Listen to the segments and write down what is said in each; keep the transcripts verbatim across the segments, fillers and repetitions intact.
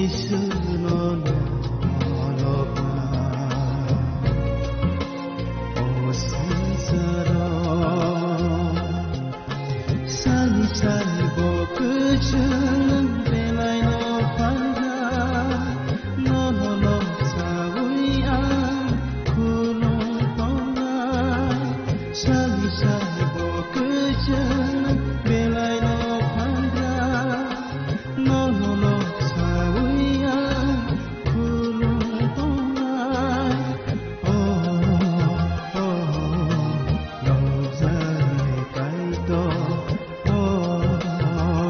Jisuno nolokna o sansaro. Sani sani bo kwchwng belaino phaikha, nono nok saui ang khulum tongnai. Sani sani bo kwchwng belaino phaikha, nono nok saui ang khulum tongnai. Oh, oh, oh, nokjai Kaitor. Oh, oh, oh,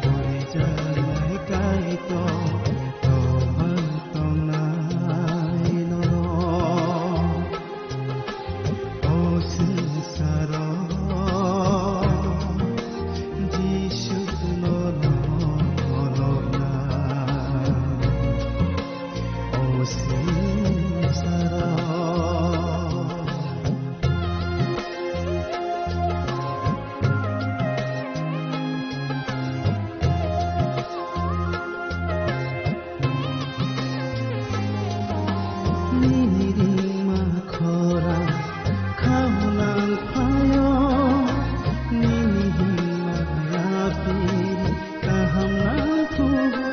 borijaknai Kaitor, tongmani tongnai norok. O swngcharo Jisuno nolokna. O swngcharo. Nini ringma khorang khaunang phaio, nini himma yapiri kaham nang thugo.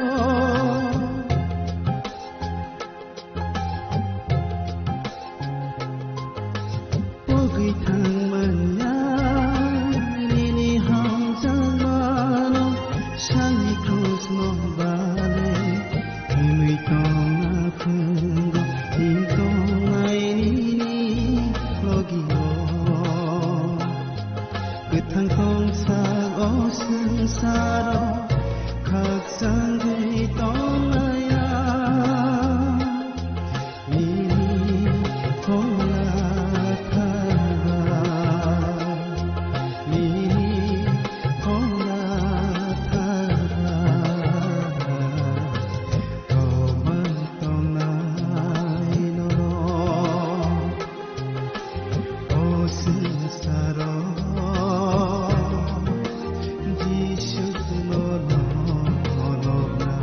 Pogwi thangmanya nini hamjakmano, sani krusno bale himwi tongna phungo, him tongnai nini logio. Kwthang tongsa o swngcharo khakchangwi tongnaya. Nini phola thaba, nini phola thaba, tongmani tongnai norok. O swngcharo Jisuno nolokna.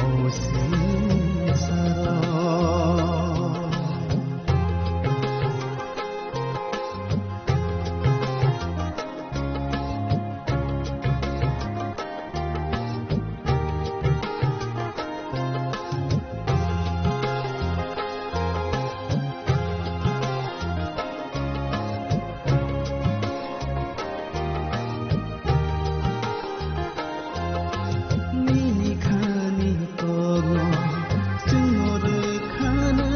O swngcharo. Nini khani kogo chwngno rwkhano,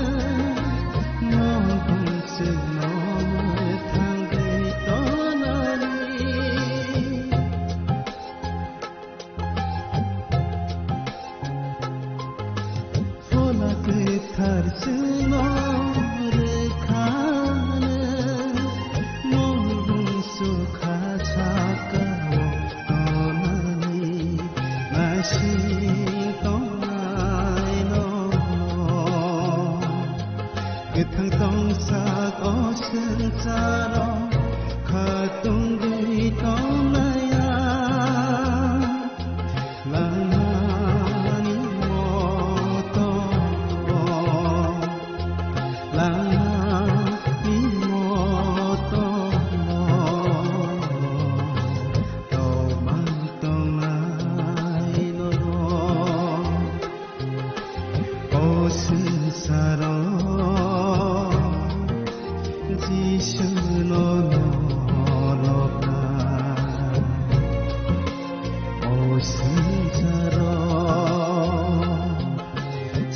nohum chwngno mwthangwi tonani. Phola kwthar chwngno rwkhano, nohum sukha sakao tonani naising tongnai nono. Kwthang tongsak o swngcharo khatungwi tongnaya. Langmani moto, langmani moto, tongmani tongnai norok. O swngcharo Jisuno nolokna. O swngcharo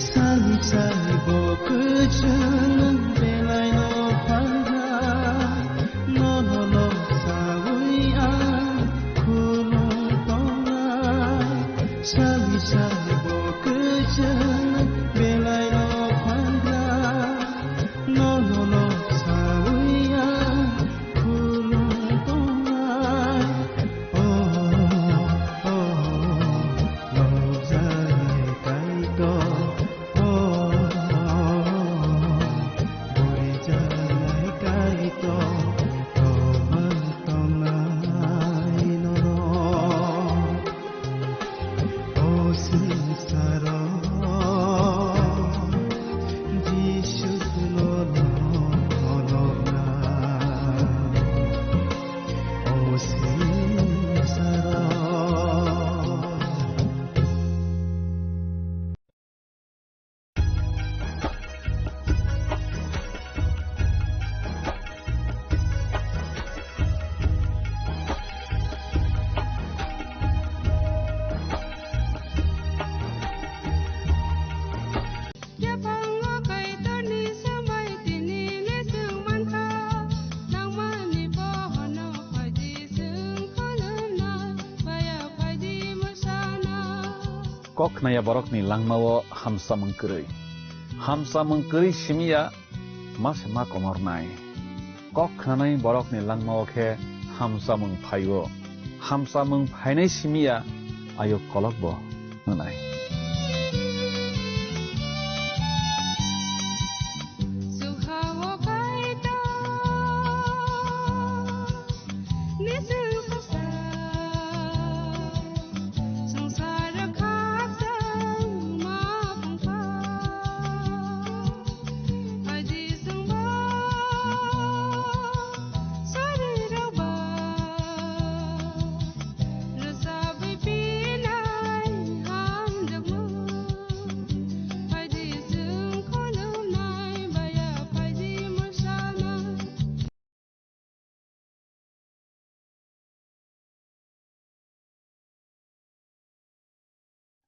sani sani bo kwchwng belaino phaikha, nono nok saui ang khulum tongnai. Sani sani bo kwchwng belaino phaikha, nono nok saui ang khulum tongnai. Oh, oh, oh, nokjaknai Kaitor, oh, oh, oh, borijaknai Kaitor, tongmani tongnai norok. Kok khnaya borokni langmao hamsamung kwrwi. Hamsamung kwrwi simi ya ma se ma komornai. Kok khnanai borokni langmao khe hamsamung phaio. Hamsamung phainai simi ya ayuk kolokbo hwnai.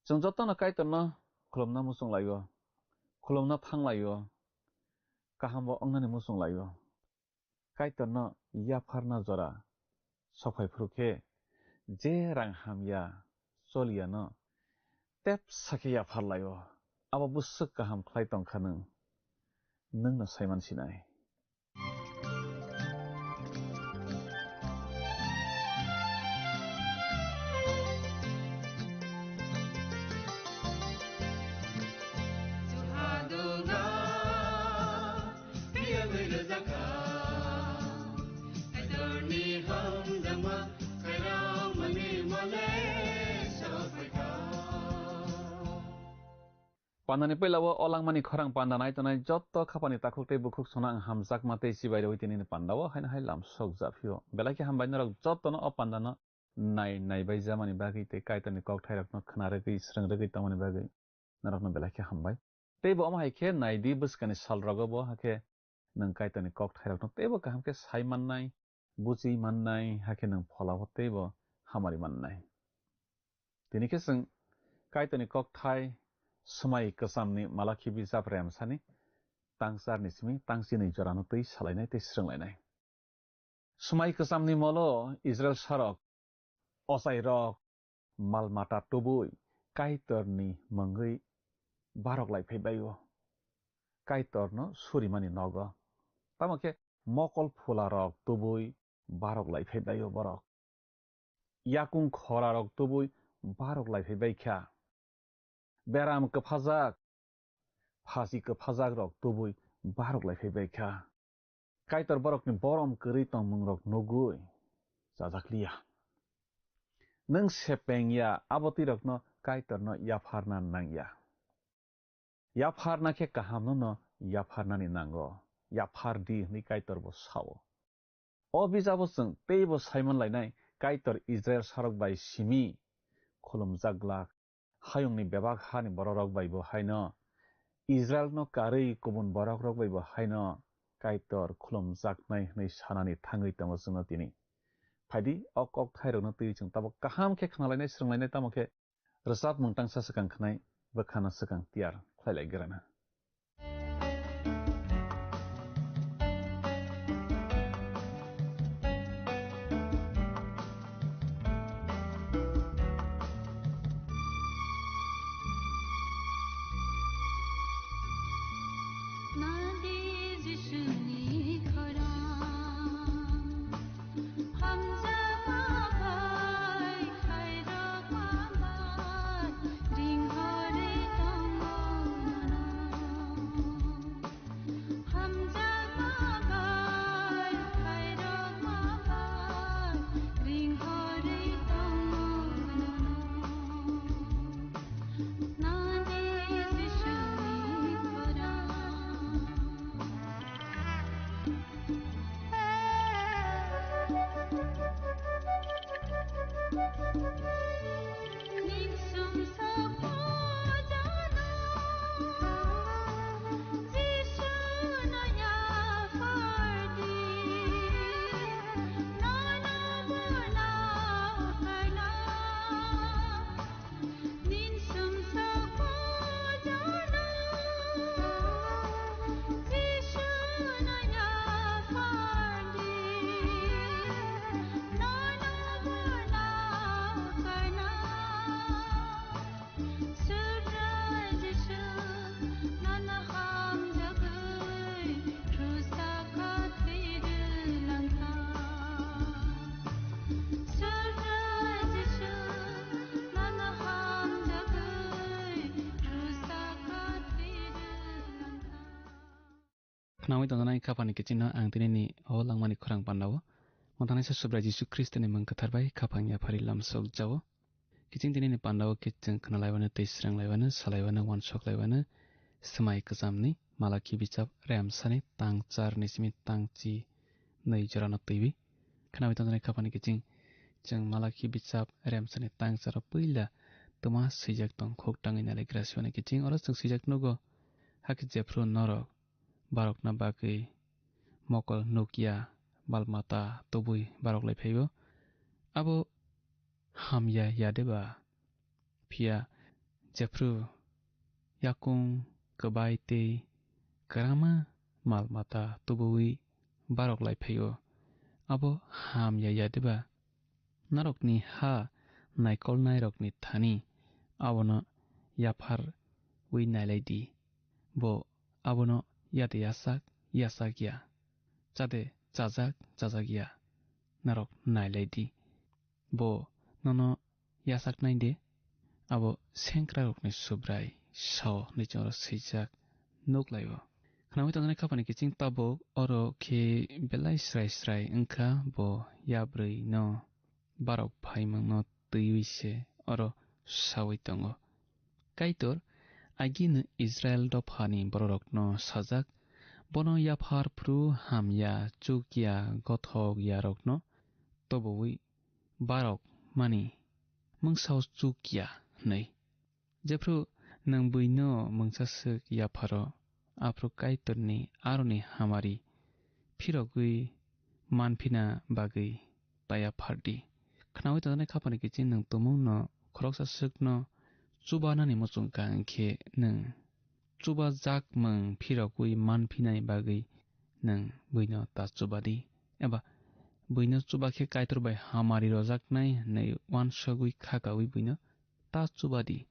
Chwng jotono Kaitorno khulumna muchung laio, khulumna thang laio, kahambo wngnani muchung laio. Kaitorno yapharna jora sophai phuru khe, je rang hamya choliyano tepsa khe yaphar laio. Abo bwswk kaham khlai tong kha nwng, nwngno sai man sinai. Pandani puila o, o langmani khorang panda nai tongnai jotto khapani takhuk tei bukhuk songno ang hamjakma tei chibai rwi tini ni panda o haino hai lam sok ja phio. Belai khe hambai norok jotto no o panda no nai, nai bai jamani bagwi tei Kaitorni kokthairokno khna rwgwi, srwng rwgwi tongmani bagwi norokno belai khe hambai. Tei bo omo hai khe nai di bwskani sal rogo bo hakhe nwng Kaitorni kokthairokno teibo kaham khe sai mannai, buchi mannai, hakhe nwng phola o teibo hamari mannai. Tini khe chwng Kaitorni kokthai swmai kwchamni Malakhi bijap remsani tangcharni simi tangchinwi jorano twi salainai tei srwnglainai. Swmai kwchamni molo Israil sarok, ochairok, mal mata tubui Kaitorni mungwi barok lai phai bai-o. Kaitorno surimani nogo. Tamo khe mokol phularok tubui barok lai phai bai-o borok. Yakung khorarok tubui barok lai phai bai kha. Beram kwphajak, phasi kwphajakrok tubui barok lai phai bai kha. Kaitor borokni borom kwrwi tongmungrok nugui chajak liya. Nwng sepeng ya, abo twi rokno Kaitorno yapharna nang ya. Yapharna khe kahamno no yapharnani nango. Yaphar di hwnwi Kaitor bo sao. O bijabo chwng teibo saiman lainai, Kaitor Israil sarok bai simi khulumjak glak, hayungni bebak hani bororok bai bo haino, Israilno karwi kubun borokrok bai bo haino Kaitor khulumjaknai hwnwi sanani thangwi tongo chwngno tini. Phaidi, o kokthairokno twiwi chwng tabuk kaham khe khnalainai, srwnglainai, tamo khe rwchapmung tangsa swkang khnai, bwkhano swkang tiyar khlai lai grana. Nadi Jisuni khorang, hamjakma bai khairokma bai ringhorwi tongo nono. Nangwi tongjaknai khaphani kichingno ang tinini o langmani khorang pandao. Mwthangnaisa Subrai Jisu Khristoni mung kwthar bai khaphang yaphari lamsok jao. Kiching tinini pandao khe chwng khwnalaiwano, tei sranglaiwano, salaiwano, uansoklaiwano, swmai kwchamni Malakhi bichap remsani tang char ni simi tang chi nwi jorano twiwi. Khwnawi tongjaknai khaphani kiching chwng Malakhi bichap remsani tang charo puila twma swijak tong khuk tangwi naligra siwani kiching oro chwng swijak nugo, hakhe jephru norok barokna bagwi mokol nukya, mal mata tubui barok lai phaio. Abo hamya ya deba? Phiya jephru yakung kwbai tei kwrama mal mata tubuwi barok lai phaio, abo hamya ya deba? Norokni ha naikolnairokni thani abono yapharwi nailai di. Bo abono yade yasak, yasak ya, chade chajak, chajak ya, norok nailai di. Bo nono yachaknai de, abo sengkrakrokni Subrai sao hwnwi chwngno swijak nuk lai-o. Khwnawi tongjaknai khaphani kiching tabuk oro khe belai srai srai wngkha, bo yabrwi no barok phaimungno twiwi se oro saui tongo. Kaitor agini Israil dophani bororokno sajak, bono yaphar phru hamya, chukya, gothok yarokno toboui barok mani mungsao chukya hwnwi. Jephru nwng buino mungsa swk yapharo, aphru Kaitorni aroni hamari phirogwi manphina bagwi taya phardi. Khwnawi tongjaknai khaphani kiching nwng tumungno khoroksa swkno chubanani muchungkha, hwnkhe nwng chubajakmung phirogwi manphinai bagwi nwng buino ta chubadi, eba buino chuba khe Kaitor bai hamari rojaknai hwnwi uansugwi khakaui buino ta chubadi.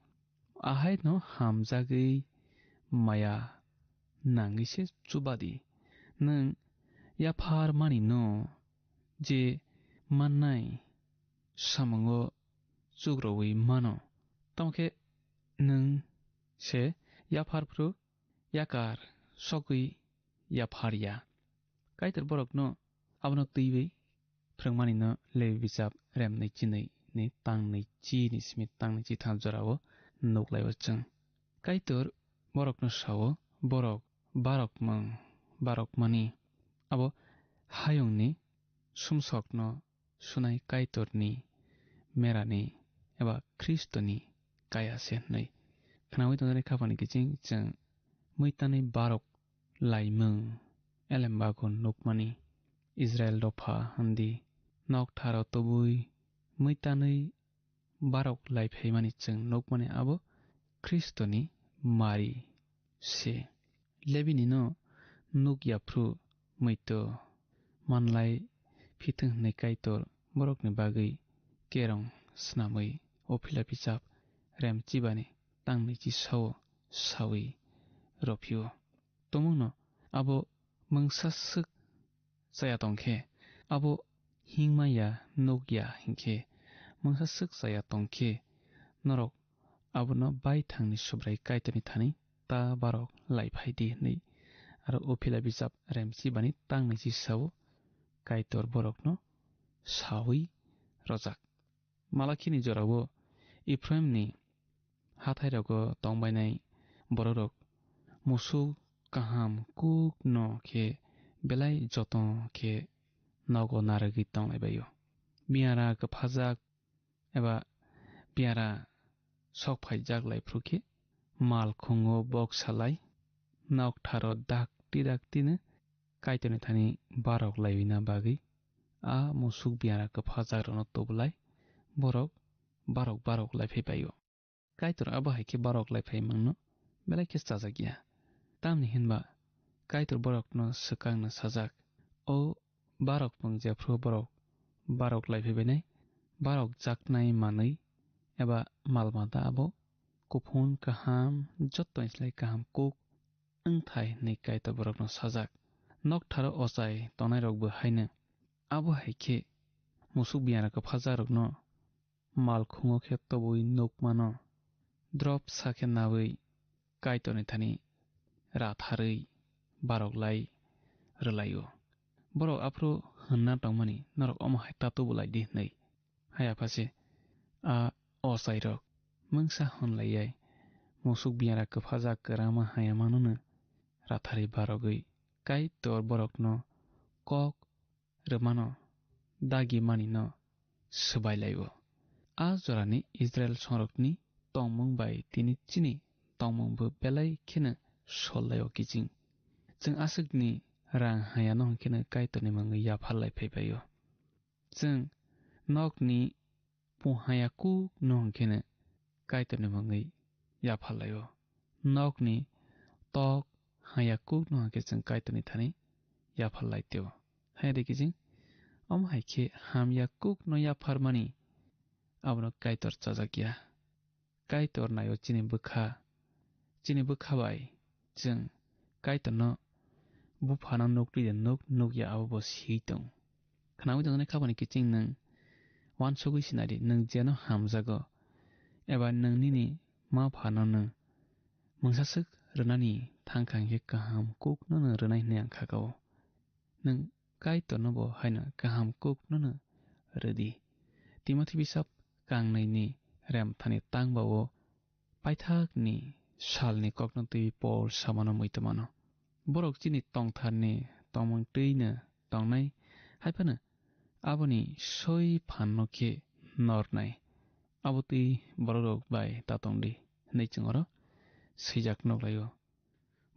Ahaino hamjagwi maya nangwi se chubadi. Nwng yaphar manino je mannai samungo chukrogwi mano, tamo khe nwng se yaphar phru yakar sogwi yaphar ya. Kaitor borokno abono twiwi phrwngmanino Lebi bichap rem nwi chi nwi ni tang nwi chi ni simi tang nwi chi tham jorao nuk lai-o chwng. Kaitor borokno sao, borok barokmung barokmani abo hayungni sumsokno sunai Kaitorni merani eba Khristoni kaya se hwnwi. Khwnawi tongjaknai khaphani kiching chwng muitanwi barok laimung elembago nukmani Israil dopha hwndi noktharo tubui muitanwi barok lai phaimani chwng nukmani abo Khristoni mari se. Lebinino nuk yaphru muitu manlai phithwng hwnwi Kaitor borokni bagwi kerong snamwi o phila bichap rem chibani tang nwi chi sao saui rw phio. Tumungno abo mungsa swk chaya tong khe, abo hingma ya nuk ya hinkhe, mungsa swk chaya tong khe, norok abono baithangni Subrai Kaitorni thani ta barok lai phai di hwnwi. Aro o phila bichap rem chibani tang nwi chi sao, Kaitor borokno saui rojak. Malakhini jorao Ephraimni hathairokgo tongbainai bororok musuk kaham kukno khe belai joto khe nogo narwgwi tonglaibaio. Biyara kwphajak eba biyara sok phaijak lai phru khe mal khungo bok salai noktharo dakti daktino Kaitorni thani barok laiwina bagwi a musuk biyara kwphajakrokno tubulai borok barok barok lai phai bai-o. Kaitor abo hai khe barok lai phai mangno belai khe chajak ya. Tamni hinba Kaitor borokno swkangno sajak, o barok mung jephru borok barok lai phai bainai, barok jaknai manwi eba mal mata abo kuphun kaham, jottoni slai kaham kuk wngthai hwnwi Kaitor borokno sajak. Noktharo ochai tongnairokbo haino. Abo hai khe musuk biyara kwphajakrokno mal khungo khe tobwi nuk mano. Drop sa khe naui Kaitorni thani ratharwi barok lai rwlaio. Borok aphuru hwnna tongmani, "Norok omo hai ta tubu lai di," hwnwi. Hai apha se, a ochairok mungsa hwn laiyai, musuk biyara kwphajak kwrama hayamanono ratharwi barogwi Kaitor borokno kok rwmano dagi manino swbai laio. A jorani Israel songrokni tongmung bai tini chini tongmungbo belai kheno sol laio kiching. Chwng aswkni rang hayano hwn kheno Kaitorni mungwi yaphar lai phai phaio. Chwng nokni pung haya kuk no hwn kheno Kaitorni mungwi yaphar laio. Nokni tok haya kuk no hwn khe chwng Kaitorni thani yaphar lai teo. Hai de kiching, omo hai khe hamya kuk no yaphar mani abono Kaitor chajak ya. Kaitor naio chini bwkha, chini bwkha bai chwng Kaitorno buphano nuk twi de nuk, nuk ya abo bo swi tong. Khnaui tongjaknai khabani kiching nwng uansugui sinai di, nwng jeno hamjago, eba nwng nini ma phano nwng mungsaswk rwnani thang kha hwn khe kaham kuk no nwng rwnai hwnwi ang kha kao. Nwng Kaitorno bo haino kaham kuk nono rwdi. Timothi bisap kangnwi ni remthani tang ba-o paithakni salni kokno twi Pol samano mui tongmano. Borok chini tongtharni tongmung twino tongnai, hai phano aboni soi phanno khe nornai. Abo twi bororok bai ta tongdi hwnwi chwng oro swijak nok lai-o.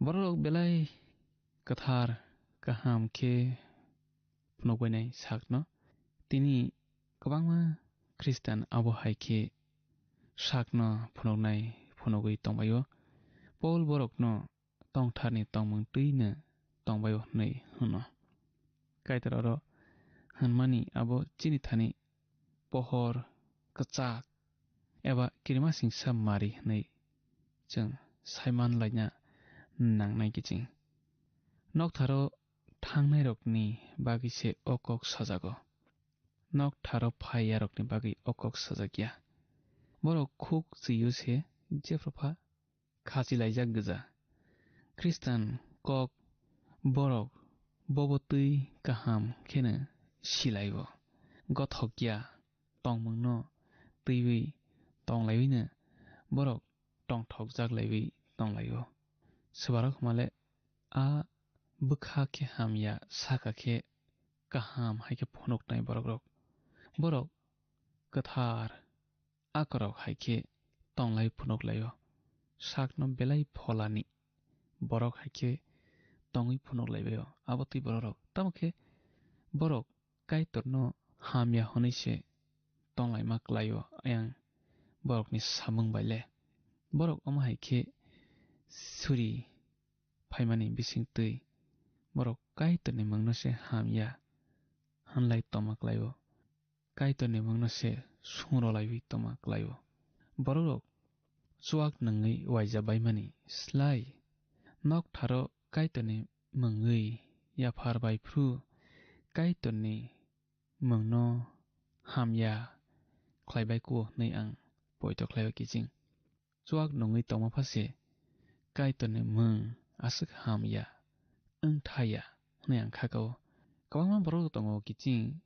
Bororok belai kwthar kaham khe phunukbainai sakno. Tini kwbangma Khristan abo hai khe sakno phunuknai phunugwi tongbaio. Pol borokno tongtharni tongmung twino tongbaio hwnwi hwno. Kaitor oro hwnmani abo chini thani pohor kwchak eba kirimasingsa mari hwnwi chwng saiman laina nangnai kiching. Noktharo thangnairokni bagwi se o kok sajago. Noktharo phaiyarokni bagwi o kok sajak ya. Borok khuk chwiyo se jephru pha khachilaijak gwja. Khristan kok borok bobo twi kaham kheno silai-o. Gothok ya tongmungno twiwi tonglaiwino borok tongthokjak laiwi tonglai-o. Swbarok hwnmale a bwkha khe hamya, saka khe kaham hai khe phunuknai borokrok. Borok kwthar akorok hai khe tonglai phunuk lai-o. Sakno belai pholani borok hai khe tongwi phunuk lai bai-o. Abo twi bororok. Tamo khe borok Kaitorno hamya hwnwi se tonglaima klai-o, ayang borokni samung bai le. Borok omo hai khe suri phaimani bising twi borok Kaitorni mungno se hamya hwnlai tongma klai-o. Kaitorni mungno se sungrolaiwi tongma klai-o. Bororok chuak nungwi uaija baimani slai noktharo Kaitorni mungwi yaphar bai phru Kaitorni mungno hamya khlai bai kuo hwnwi ang poito khlai-o kiching. Chuak nungwi tongma pha se Kaitorni mung aswk hamya wng thaya hwnwi ang kha-o. Kwbangma borok tongo kiching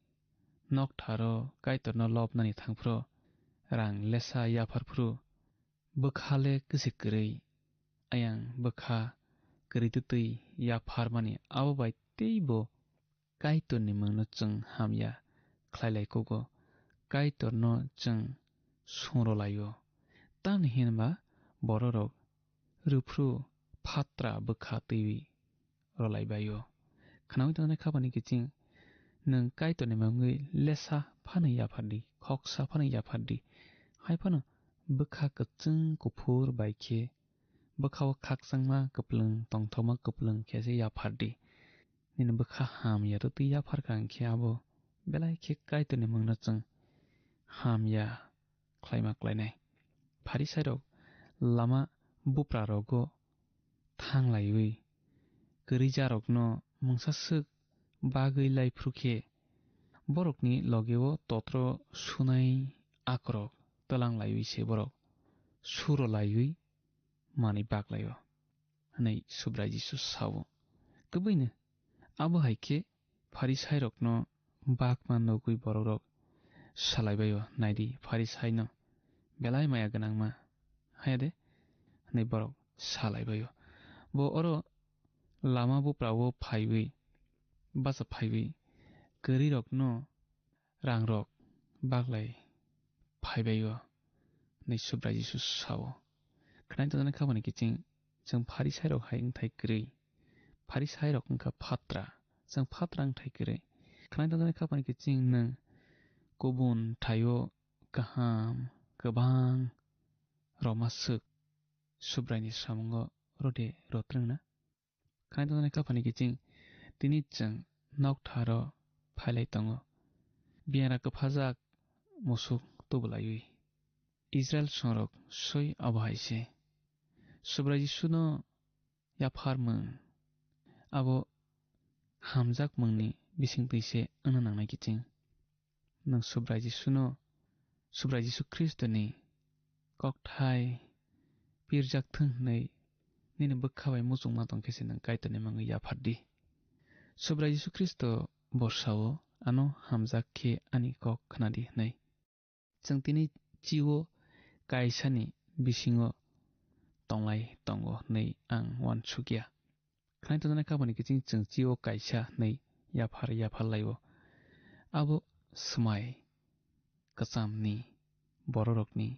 noktharo Kaitorno lobnani thangphru rang lesa yaphar phru bwkha le kwswi kwrwi, ayang bwkha kwrwi twtwi yaphar mani abo bai teibo Kaitorni mungno chwng hamya khlai lai kugo, Kaitorno chwng sungrolai-o. Tamni hinba bororok rwphru phatra bwkha twiwi rolai bai-o. Khnaui tongnai khabani kiching nwng Kaitorni mungwi lesa phano yaphar di, khoksa phano yaphar di. Hai phano bwkha kwchwng kuphur bai khe bwkha-o khakchangma kwplwng, tongthokma kwplwng khe se yaphar di. Nini bwkha hamya twtwi yaphar kha hwnkhe abo belai khe Kaitorni mungno chwng hamya khlaima klainai. Pharisairok lama buprarogo thang laiwi kwrwijarokno mungsa swk bagwi lai phru khe borokni loge-o totro sunai akorok twlang laiwi se borok suro laiwi manwi baklai-o, hwnwi Subrai Jisu sa-o. Kwbwino Abo hai khe Pharisairokno bakma nugwi borokrok salaibai-o, "Naidi, Pharisaino belai maya gwnangma, haya de?" hwnwi borok salaibai-o. Bo oro lama buprao phaiwi, bacha phaiwi, kwrwirokno rangrok baglai phaibai-o, hwnwi Subrai Jisu sao. Khwnai tongjaknai kha phani kiching, chwng Pharisairok hai wngthai kwrwi. Pharisairok wngkha phatra, chwng phatra wngthai kwrwi. Khwnai tongjaknai kha phani kiching, nwng kubun thaio kaham kwbang rwma swk Subraini samungo rode rotrwngna? Khwnai tongjaknai kha phani kiching, tini chwng noktharo phailai tongo. Biyara kwphajak musuk tubulaiwi. Israil songrok soi abo hai se. Subrai Jisuno yapharmung abo hamjakmungni bisingtwi se wngna nangnai kiching. Nwng Subrai Jisuno, Subrai Jisu Khristoni kokthai pirjak thung hwnwi nini bwkha bai muchungma tong khe se nwng Kaitorni mungwi yaphar di. Subrai Jisu Khristo bo sao, "Ano hamjak khe ani kok khna di," hwnwi. Chwng tini chio kaisani bisingo tonglai tongo hwnwi ang uansukya. Khwnai tongjaknai kha phani kiching, chwng chio kaisa hwnwi yaphar yaphar lai-o. Abo swmai kwchamni bororokni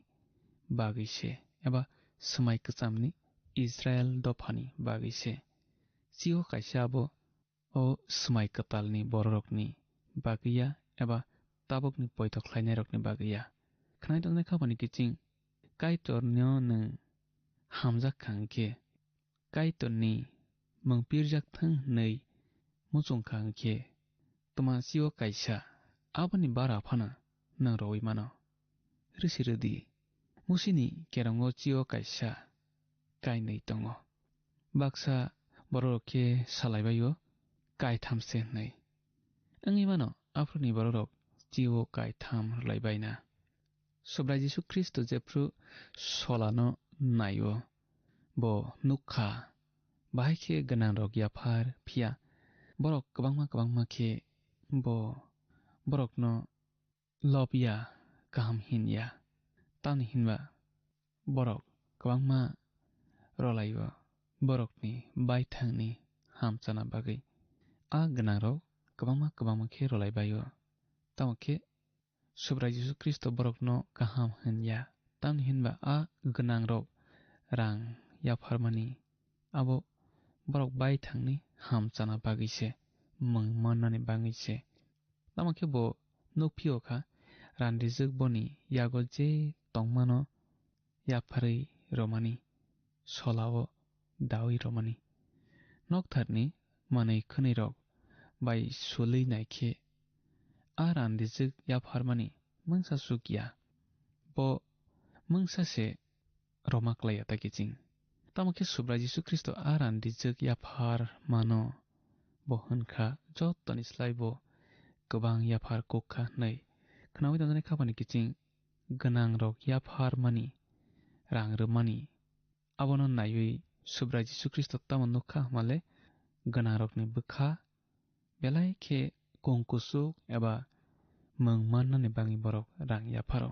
bagwi se, eba swmai kwchamni Israil dophani bagwi se. Chio kaisa abo o swmai kwtalni bororokni bagwi ya, eba tabukni poito khlainairokni bagwi ya. Khwnai tongjaknai kha phani kiching, Kaitorno nwng hamjak kha hwn khe, Kaitorni mung pirjak thung hwnwi muchung kha hwn khe, tma chio kaisa aboni bara phano nwng rwui mano? Rwsi rwdi. Musini kerongo chio kaisa kainwi tongo. Baksa bororok khe salaibai-o, "Kaitham se," hwnwi. Wngwi mano, aphuruni bororok chio kaitham rwlaibaina. Subrai Jisu Khristo jephru solano nai-o, bo nuk kha, bahai khe gwnangrok yaphar, phiya borok kwbangma kwbangma khe bo borokno lob ya, kaham hin ya. Tamni hinba borok kwbangma rwlai-o, borokni baithangni ham chana bagwi. A gwnangrok kwbangma kwbangma khe rwlaibai-o. Tamo khe Subrai Jisu Khristo borokno kaham hin ya, tamni hinba a gwnangrok rang yapharmani abo borok baithangni ham chana bagwi se, mung mannani bagwi se. Tamo khe bo nukphio kha, randijwk boni yago je tongmano yapharwi rwmani, solao dawi rwmani. Noktharni manwi khwnwirok bai sulwi nai khe, a randijwk yapharmani mungsa chuk ya. Bo mungsa se rwma klai ya ta kiching. Tamo khe Subrai Jisu Khristo a randijwk yaphar mano, bo hwn kha, "Jotoni slai bo kwbang yaphar kuk kha," hwnwi. Khnaui tongjaknai kha phani kiching, gwnangrok yapharmani, rang rwmani, abono naiwi Subrai Jisu Khristo tamo nuk kha hwnmale, gwnangrokni bwkha belai khe kung kuchuk eba mung mannani bagwi borok rang yapharo.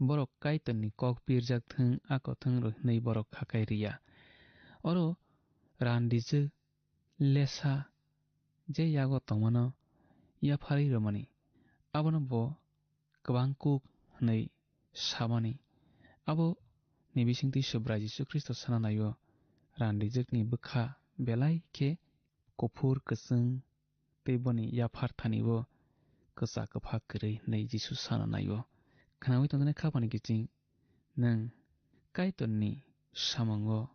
Borok Kaitorni kok pirjak thung, ako thung rw hwnwi borok khakai rw ya. Oro randijwk lesa je yago tongmano yapharwi rwmani, abono bo kwbang kuk hwnwi samani. Abo ni bisingtwi Subrai Jisu Khristo sana nai-o, randijwkni bwkha belai khe kuphur kwchwng tei boni yaphar thani-o kwchak kwphak kwrwi hwnwi Jisu sana nai-o. Khnaui tongjaknai kha phani kiching, nwng Kaitorni samungo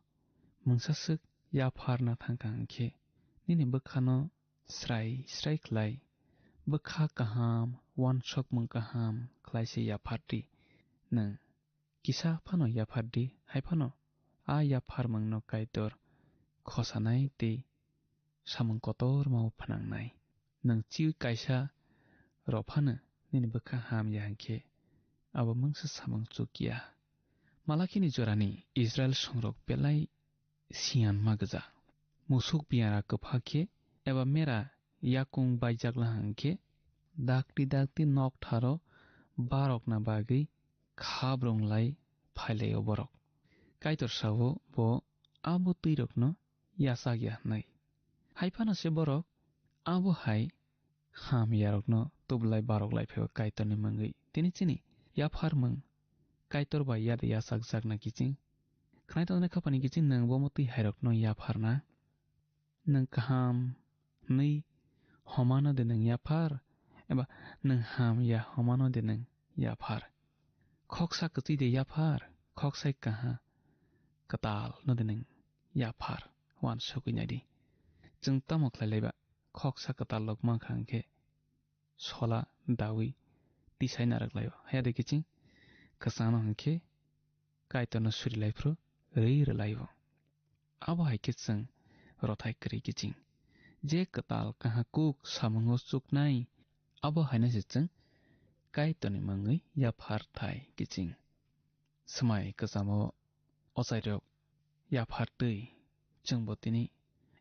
mungsa swk yapharna thang kha hwn khe, nini bwkhano srai srai khlai, bwkha kaham, uansukmung kaham khlai se yaphar di. Nwng kisa phano yaphar di, hai phano a yapharmungno Kaitor khosanai tei samung kotorma-o phnangnai. Nwng chiui kaisa rw phano nini bwkha ham ya hwn khe, abo mungsa samung chuk ya. Malakini jorani Israil songrok belai siyan ma gwja. Musuk biyara kwpha khe eba mera yakung baijak la hwn khe, dakti dakti noktharo barokna bagwi khabrung lai phailaio borok. Kaitor sao bo abo twirokno yachak ya hwnwi. Hai phano se borok abo hai hamyarokno tubu lai barok lai phaio Kaitorni mungwi. Tini chini yapharmung Kaitor bai yada yachakjakna kiching. Khwnai tongnai khapani kiching nwng bo mwtwi hairokno yapharna. Nwng kaham hwnwi homano de nwng yaphar, eba nwng hamya homano de nwng yaphar? Khoksa kwchwi de yaphar, khoksai kaha kwtal no de nwng yaphar? Uansugwi nai di. Chwng tamo khlai laiba? Khoksa kwtal rok mankha hwnkhe sola dawi tisai narwk laio. Haya de kiching kwchangno hwnkhe Kaitorno suri lai phuru rwi rwlaio. Abo hai khe chwng rothai kwrwi kiching. Je kwtal kahakuk samungo chuknai, abo haino se chwng Kaitorni mungwi yapharthai kiching. Swmai kwchamo ochairok yaphartwi chwngbo tini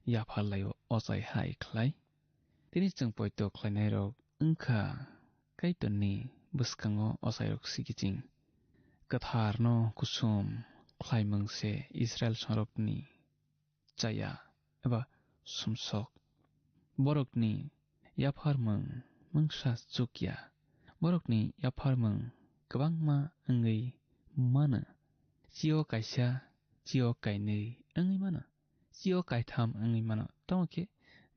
yaphar laio ochai hai khlai. Tini chwng poito khlainairok wngkha Kaitorni bwskango ochairok si kiching. Kwtharno kusum khlaimung se Israil songrokni chaya eba sumsok. Borokni yapharmung mungsa chukya. Borokni yapharmung kwbangma wngwi mano. Chio kaisa, chio kainwi wngwi mano. Chio kaitham wngwi mano. Tamo khe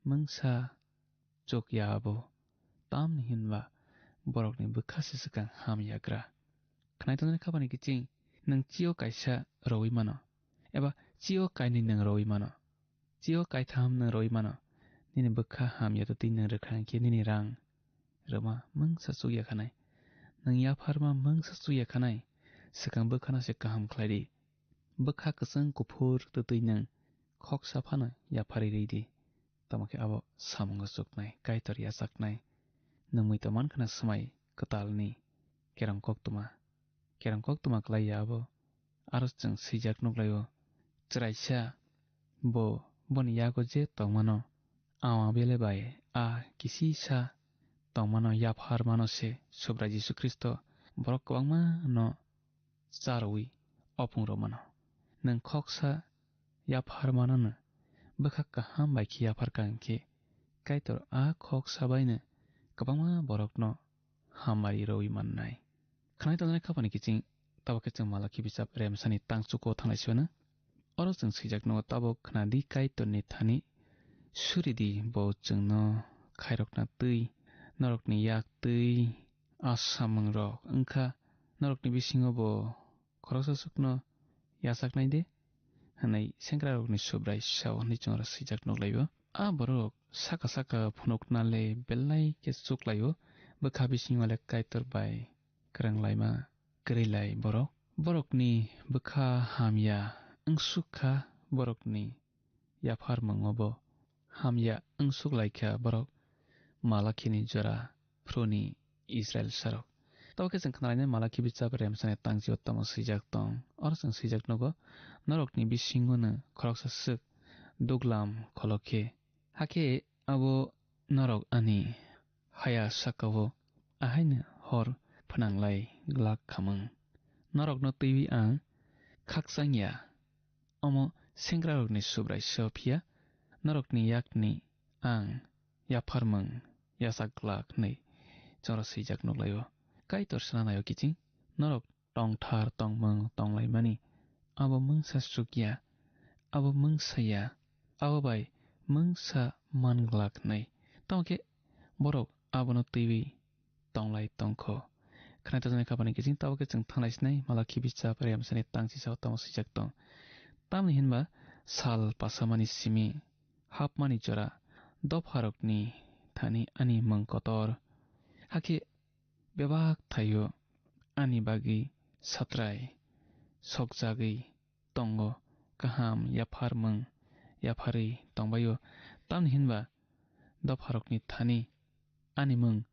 mungsa chukya abo. Tamni hinba borokni bwkha se swkang hamyagra. Khwnai tongnai khapani kiching, nwng chio kaisa rowi mano, eba chio kainwi nwng rowi mano, chio kaitham nwng rowi mano, nini bwkha hamya twtwi nwng rwkha hwnkhe nini rang rwma mungsa chukya khanai, nwng yapharma mungsa chukya khanai, swkang bwkhano se kaham khlai di. Bwkha kwchwng kuphur twtwi nwng khoksa phano yapharwi rwi di. Tamo khe abo samungo chuknai, Kaitor yachaknai. Nwng muitu man khna swmai kwtalni kerong koktwma. Kerong koktwma klai ya abo. Aro chwng swijak nuk lai-o, chwraisa bo boni yago je tongmano, awa bele bai a kisisa tongmano yaphar mano se Subrai Jisu Khristo borok kwbangma no charwi opung rw mano. Nwng khoksa yaphar manano bwkha kaham bai khe yaphar ka hwnkhe, Kaitor a khoksa baino kwbangma borokno hamari rwwi mannai. Khwnai tongnai khapani kiching, tabuk khe chwng Malakhi bijap remsani tangchuko thanglai sibana. Oro chwng swijak nugo, tabuk khna di Kaitorni thani, suri di bo chwngno khairokna twi, norokni yak twi a samungrok wngkha, norokni bisingo bo khoroksa swkno yachaknai de, hwnwi sengkrakrokni Subrai sao hwnwi chwngno swijak nuk lai-o. A borok saka saka phunukna le belai khe chuk lai-o, bwkha bisingo le Kaitor bai kwrwng laima kwrwi lai borok. Borokni bwkha hamya wngsuk kha, borokni yapharmungo bo hamya wngsuk lai kha borok Malakhini jora phruni Israil sarok. Tabuk khe chwng khna lainai Malakhi bijap remsani tangchi o tamo swijak tong. Oro chwng swijak nugo, norokni bisingono khoroksa swk duglam kholok khe. Hakhe abo norok ani haya saka-o ahaino hor phnang lai glak khamung. Norokno twiwi ang khakchang ya, omo sengkrakrokni Subrai sao, phiya norokni yakni ang yapharmung yachak glak hwnwi chwngno swijak nuk lai-o. Kaitor sana nai-o kiching, norok tongthar tongmung tonglaimani abo mungsa chuk ya, abo mungsa ya, abo bai mungsa man glak hwnwi. Tamo khe borok abono twiwi tonglai tongkho. Khwnai tongnai khapani kiching, tabuk khe chwng thanglai sinai Malakhi bijap remsani tangchi sao tamo swijak tong. Tamni hinba sal pasamani simi hapmani jora dopharokni thani ani mung kotor. Hakhe bebak thaio ani bagwi satrai sokjagwi tongo, kaham yapharmung yapharwi tongbaio. Tamni hinba dopharokni thani ani mung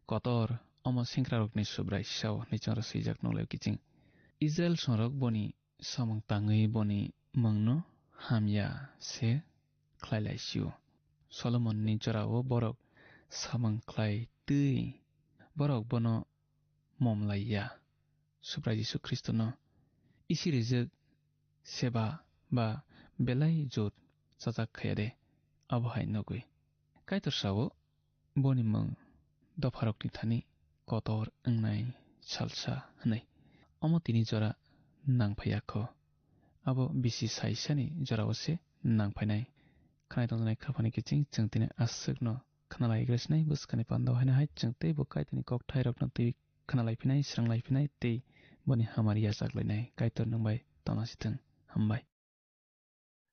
kotor, omo sengkrakrokni Subrai sao hwnwi chwngno swijak nuk lai-o kiching. Israil songrok boni samung tangwi boni mungno hamya se khlai lai sio. Solomonni jorao borok samung khlai twi borok bono mom lai ya. Subrai Jisu Khristono isi rijwk seba ba belai jot chajak khaya de, abo hai nugwi. Kaitor sao, boni mung dopharokni thani kotor wngnai salsa hwnwi. Omo tini jora nang phai ya kho. Abo bisi saisani jorao se nang phainai. Khnai tongjaknai khapani kiching chwng tini aswkno khna lai gra sinai, bwskani pandao haino hai chwng teibo Kaitorni kokthairokno twi khna lai phinai, srang lai phinai tei boni hamari yachak lainai. Kaitor nwng bai tona si thung. Hambai.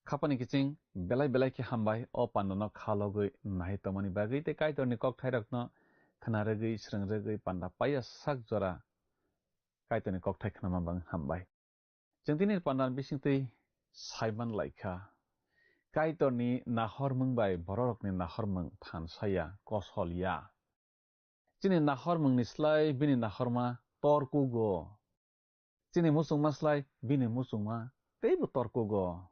Khapani kiching belai belai khe hambai o pandano kha logwi nai tongmani bagwi tei Kaitorni kokthairokno khna rwgwi, srwng rwgwi, panda paiya sak jora Kaitorni kokthai khnama bagwi hambai. Chwng tini pandani bisingtwi saiman laikha, Kaitorni nahormung bai bororokni nahormung phan saya, kosol ya. Chini nahormungni slai bini nahorma tor kugo. Chini muchungma slai bini muchungma teibo tor kugo.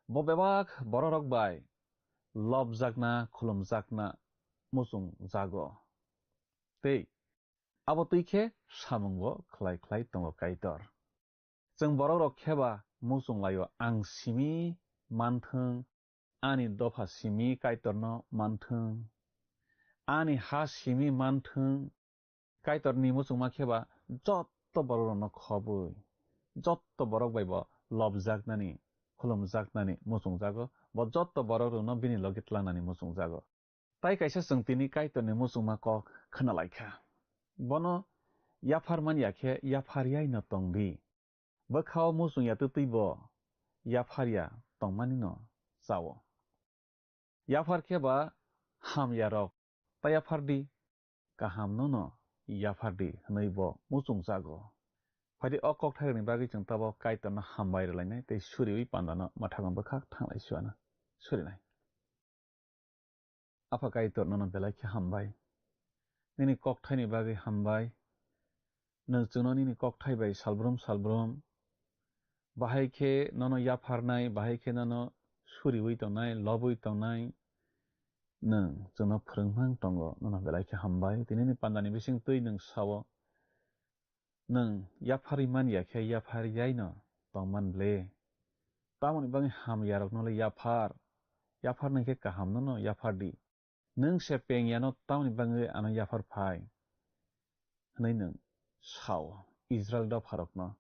Bo bebak bororok bai lobjakna, khulumjakna muchungjago. Tei abo twi khe samungbo khlai khlai tongo Kaitor. Chwng borok rok khe ba muchung laio, ang simi manthwng, ani dopha simi Kaitorno manthwng, ani ha simi manthwng. Kaitorni muchungma khe ba jotto borok rokno khobwi, jotto borok bai bo lobjaknani, khulumjaknani muchungjago, bo jotto borok rokno bini logi tlangnani muchungjago. Tai kaisa chwng tini Kaitorni muchungma kok khna lai kha. Bono yaphar man ya khe yaphar yai no tong di. Bwkha o muchung ya twtwi bo yaphar ya tongmani no chao. Yaphar khe ba ham ya rok ta yaphar di, kaham no no yaphar di hwnwi bo muchung jago. Phaidi o kokthairokni bagwi chwng tabok Kaitorno hambai rwlainai tei suriwi pandano mwthangwi bwkhak thanglai suana surinai. Apha Kaitor, nono belai khe hambai. Nini kokthaini bagwi hambai. Nwng chwngno nini kokthai bai salbrum salbrum bahai khe nono yapharnai, bahai khe nono suriwi tongnai, lobwi tongnai. Nwng chwngno phwrwngmang tongo, nono belai khe hambai. Tini nini pandani bising twi nwng sao, nwng yapharwi man ya khe yapharyaino tongman le. Tamoni bagwi hamyarokno le yaphar, yapharnai khe kahamno no yaphar di. Nwng se pengyano tamoni bagwi ano yaphar phai? Hwnwi nwng sao Israil dopharokno.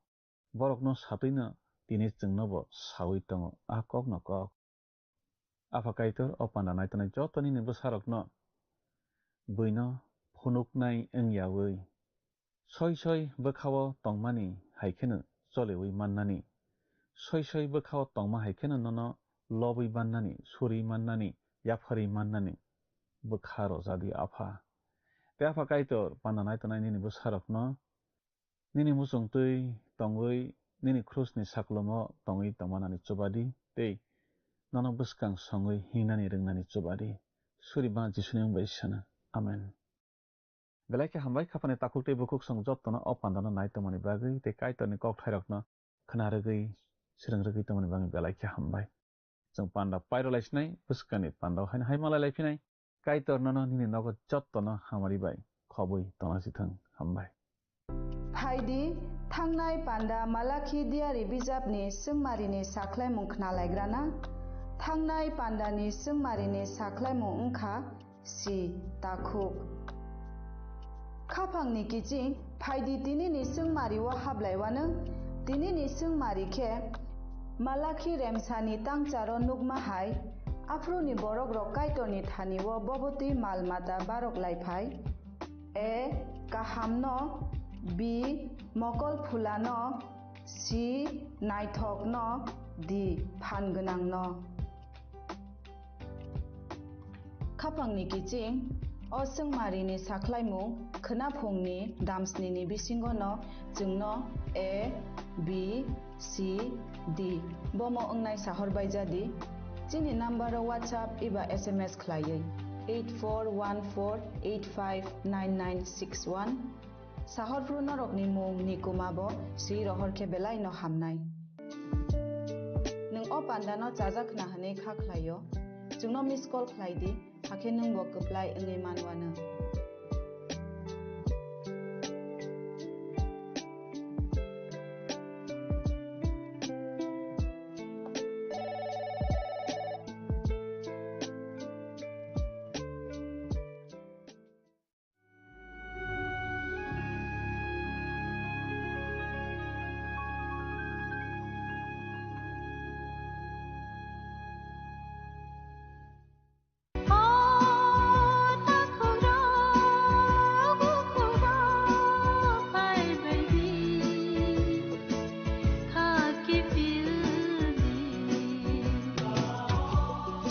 Borokno satwino tini chwngnobo saui tongo a kokno kok. Apha Kaitor, o panda naitonai joto nini bwsarokno buino phunuknai wngyaui, soi soi bwkhao tongmani hai kheno choliui mannani, soi soi bwkhao tongma hai kheno nono lobwi mannani, suri mannani, yapharwi mannani bwkha rwjadi, Apha. Tei Apha Kaitor, panda naitonai nini bwsarokno nini muchung twi tongwi, nini krusni saklumo tongwi tongmanani chubadi tei nono bwskang songwi hingnani rwngnani chubadi. Suri ba Jisuni mung bai sana. Amen. Belai khe hambai, khapani takhuk tei bukhuk song jottono o pandano nai tongmani bagwi tei Kaitorni kokthairokno khna rwgwi, swrwng rwgwi tongmani bagwi belai khe hambai. Chwng panda pairwlaisinai, bwskangni pandao haino hai malai laiphinai. Kaitor nono nini nogo jottono hamari bai khobwi tongnasithwng. Hambai. Phaidi, thangnai panda Malakhi diari bijapni swngmarini sakhlaimung khnalaigrana. Thangnai pandani swngmarini sakhlaimung wngkha si takhuk. Khaphangni kiching phaidi tinini swngmario hablaiwano. Tinini swngmari khe Malakhi remsani tangcharo nukma hai, aphruni borokrok Kaitorni thanio bobotwi mal mata barok lai phai. A, kahamno, B, mokol phulano, C, naithokno, D, phan gwnangno. Khapangni kiching, o swngmarini sakhlaimung khwnaphungni damsnini bisingono chwngno A, B, C, D bomo wngnai sahor bai jadi. Chini number o WhatsApp eba S M S khlaiwi eight four one four eight five nine nine six one. Sahorphru norokni mung ni kuma bo swi rohor khe belai no hamnai. Nwng o panda no chajak khna hwnwi kha khlaio. Chwngno miss call khlai di, hakhe nwng bo kwplai wngwi manwano.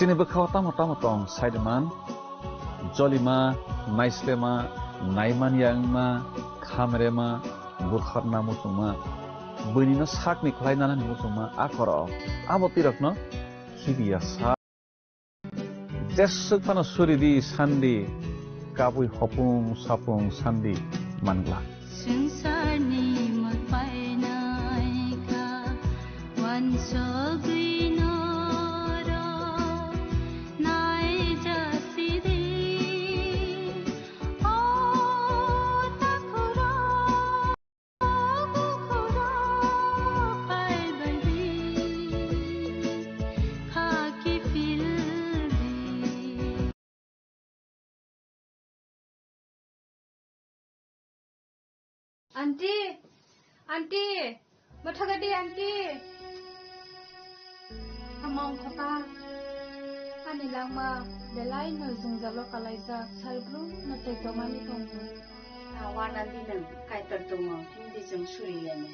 Chini bwkhao tamo tamo tong, saiman, jolima, naislema, naimanya wngma, khamrema, butharna muchungma, buinino sakni khlai nanani muchungma, a khoro abo twirokno khibiya sa. Jeswk phano suri di sandi, kabui hopung sapung sandi mangla. Swngcharni mwtai naikha, wansugwi norok naijak sidi. O takhurok. Aunty, aunty, mathagadi aunty. Among papa, ani langma belai no jwngjalo kalaijak, salbrum no tei tomani tongo. Awana dinang kaitor tongo, hindi chwng suri lene.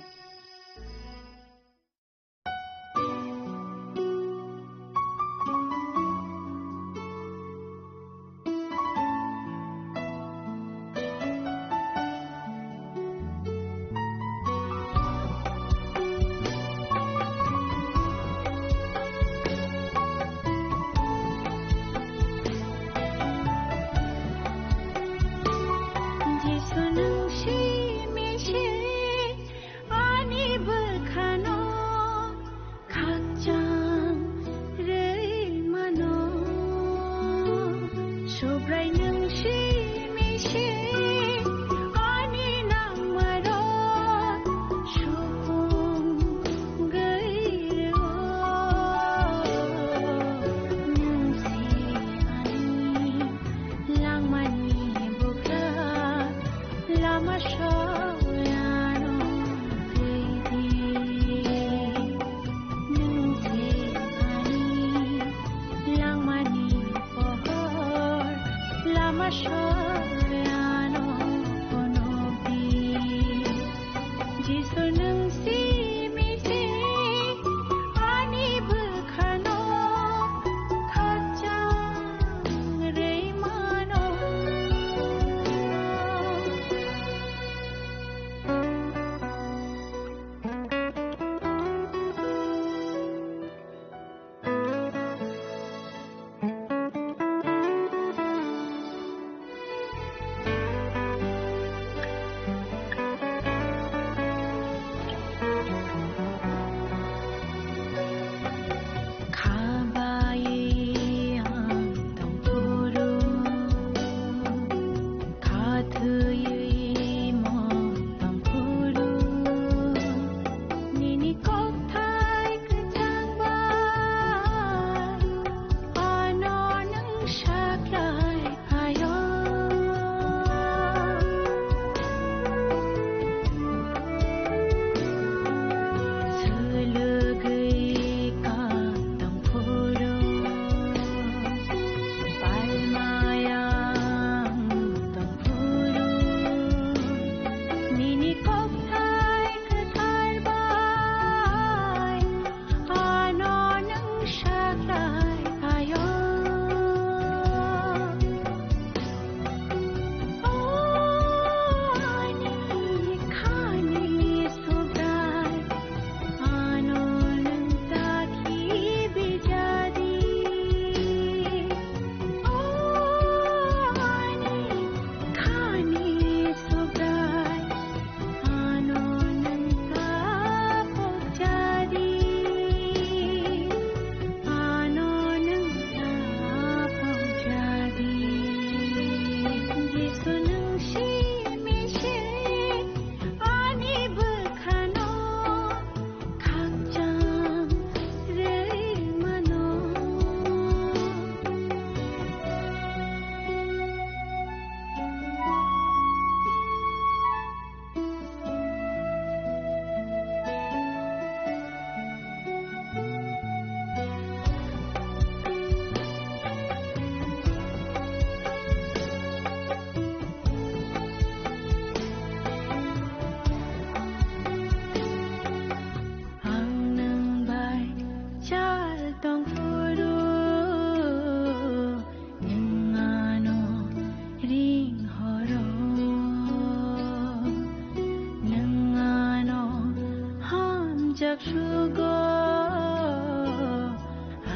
Jak sugo,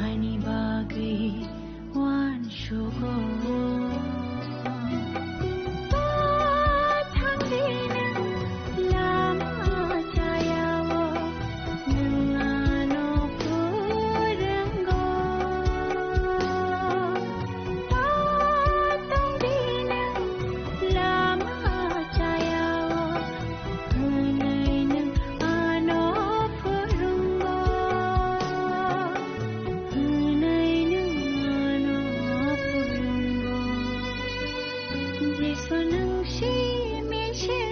ani bagwi uan sugo. Thangdi nwng lama chayao, nwng ano purwngo. Tongdi nwng lama chayao, hwnwi nwng ano phrwngo, hwnwi nwng ano phrwngo. Jisu nwng simi se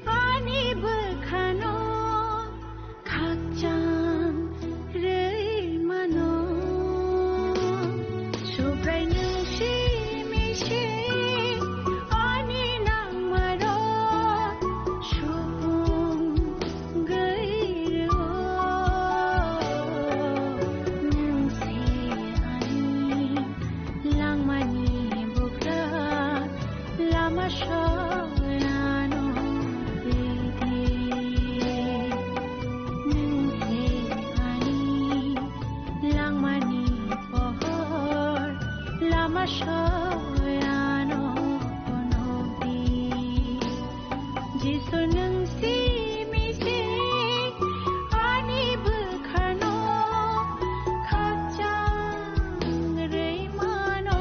ani bwkhano khakchang rwi mano. Subrai nwng simi se ani nangmarok supung gwi rwo. Nwng se ani langmani bugra, lama soyano ridi. Nwng se ani langmani pohor, lama soyano phunukdi. Jisu nwng simi se ani bwkhano khakchang rwi mano.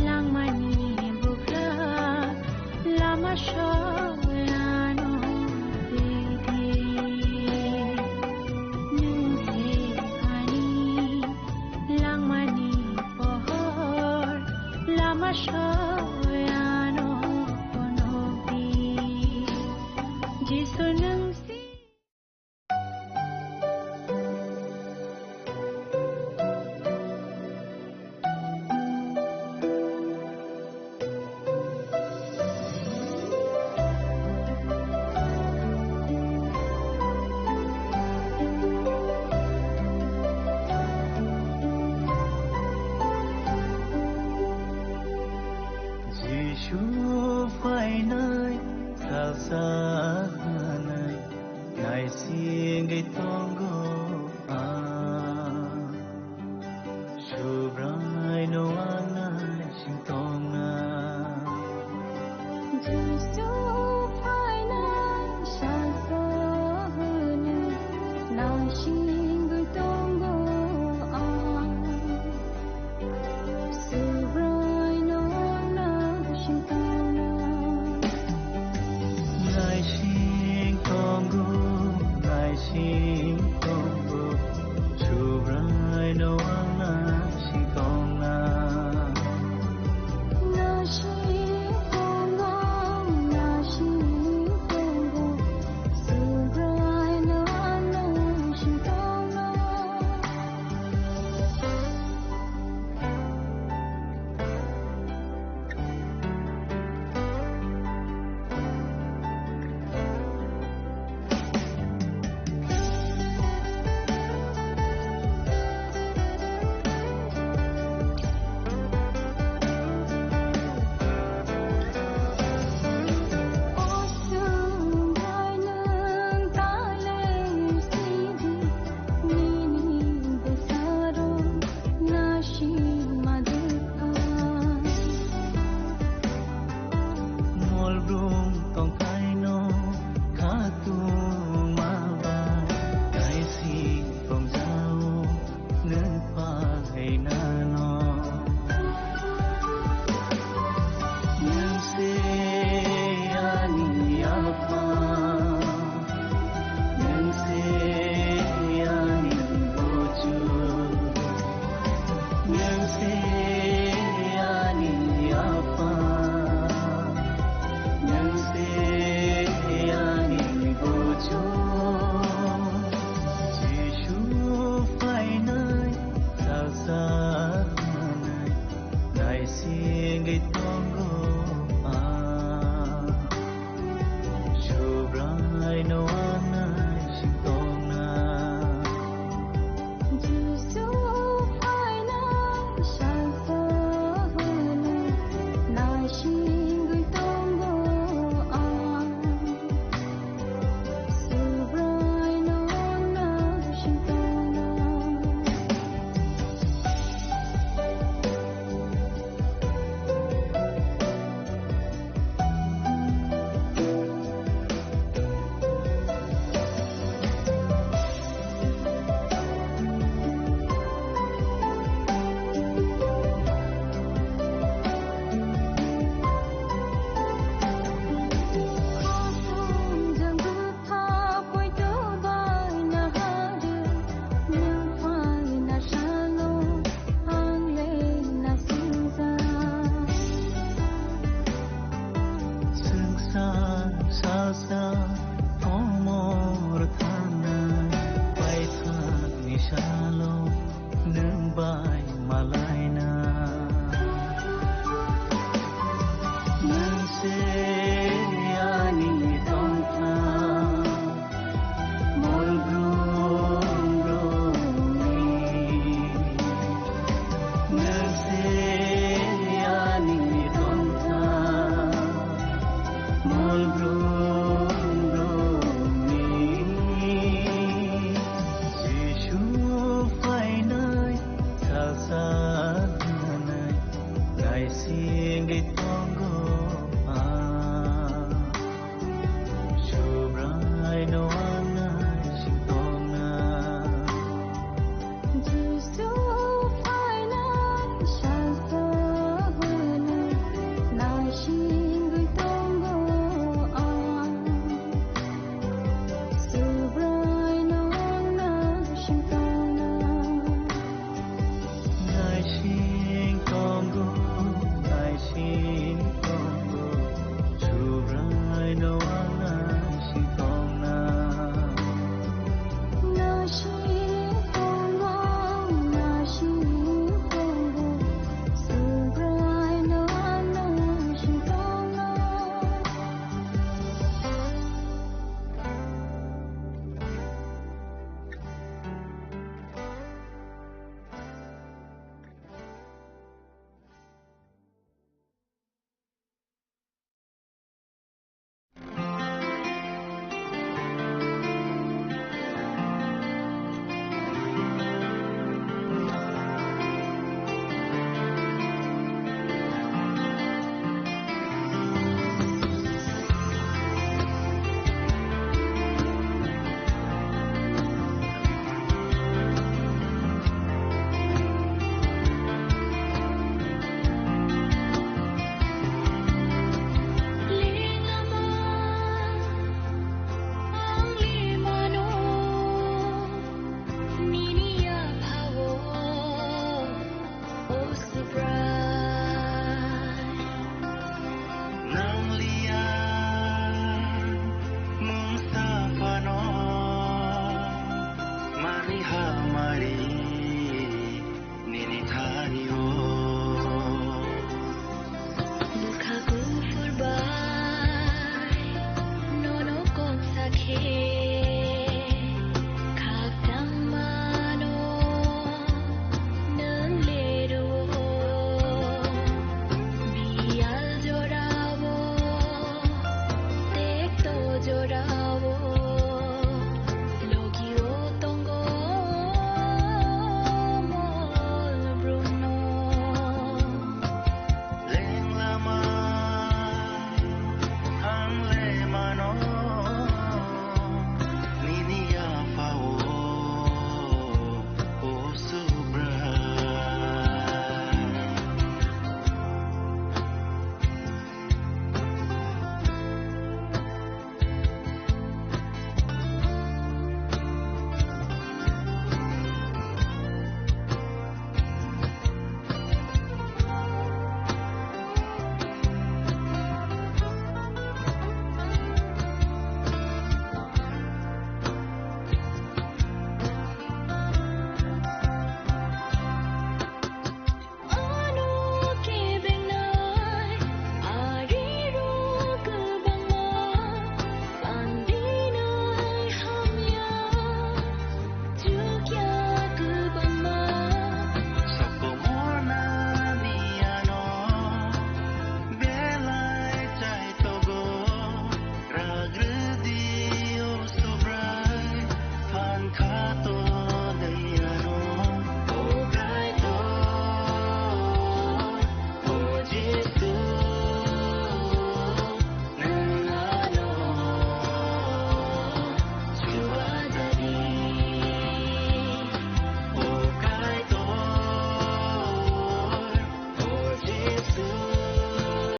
Langmani bugra, lama soyano ridi. Nwng se ani langmani pohor, lama soyano phunukdi. Jisu nwng si